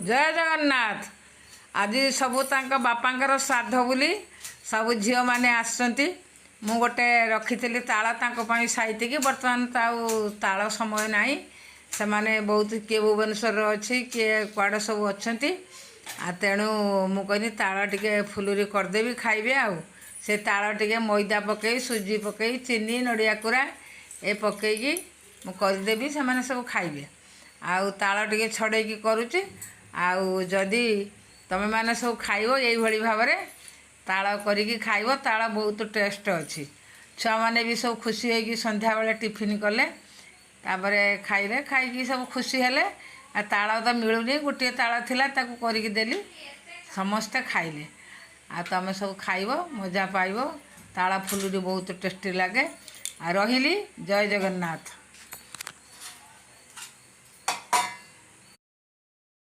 ଜୟ ଜଗନ୍ନାଥ। ଆଜି ସବୁ ତାଙ୍କ ବାପାଙ୍କର ଶ୍ରାଦ୍ଧ ବୋଲି ସବୁ ଝିଅମାନେ ଆସିଛନ୍ତି। ମୁଁ ଗୋଟେ ରଖିଥିଲି ତାଳ ତାଙ୍କ ପାଇଁ ସାଇତିକି। ବର୍ତ୍ତମାନ ତ ଆଉ ତାଳ ସମୟ ନାହିଁ। ସେମାନେ ବହୁତ, କିଏ ଭୁବନେଶ୍ୱରରେ ଅଛି, କିଏ କୁଆଡ଼େ ସବୁ ଅଛନ୍ତି। ଆଉ ତେଣୁ ମୁଁ କହିଲି, ତାଳ ଟିକେ ଫୁଲୁରି କରିଦେବି, ଖାଇବେ। ଆଉ ସେ ତାଳ ଟିକେ ମଇଦା ପକାଇ, ସୁଜି ପକାଇ, ଚିନି, ନଡ଼ିଆ କୁରା ଏ ପକାଇକି ମୁଁ କରିଦେବି, ସେମାନେ ସବୁ ଖାଇବେ। ଆଉ ତାଳ ଟିକେ ଛଡ଼େଇକି କରୁଛି। ଆଉ ଯଦି ତୁମେମାନେ ସବୁ ଖାଇବ, ଏଇଭଳି ଭାବରେ ତାଳ କରିକି ଖାଇବ। ତାଳ ବହୁତ ଟେଷ୍ଟ ଅଛି। ଛୁଆମାନେ ବି ସବୁ ଖୁସି ହେଇକି ସନ୍ଧ୍ୟାବେଳେ ଟିଫିନ୍ କଲେ, ତାପରେ ଖାଇଲେ, ଖାଇକି ସବୁ ଖୁସି ହେଲେ। ଆଉ ତାଳ ତ ମିଳୁନି, ଗୋଟିଏ ତାଳ ଥିଲା, ତାକୁ କରିକି ଦେଲି, ସମସ୍ତେ ଖାଇଲେ। ଆଉ ତୁମେ ସବୁ ଖାଇବ, ମଜା ପାଇବ। ତାଳ ଫୁଲୁରି ବହୁତ ଟେଷ୍ଟି ଲାଗେ। ଆଉ ରହିଲି, ଜୟ ଜଗନ୍ନାଥ।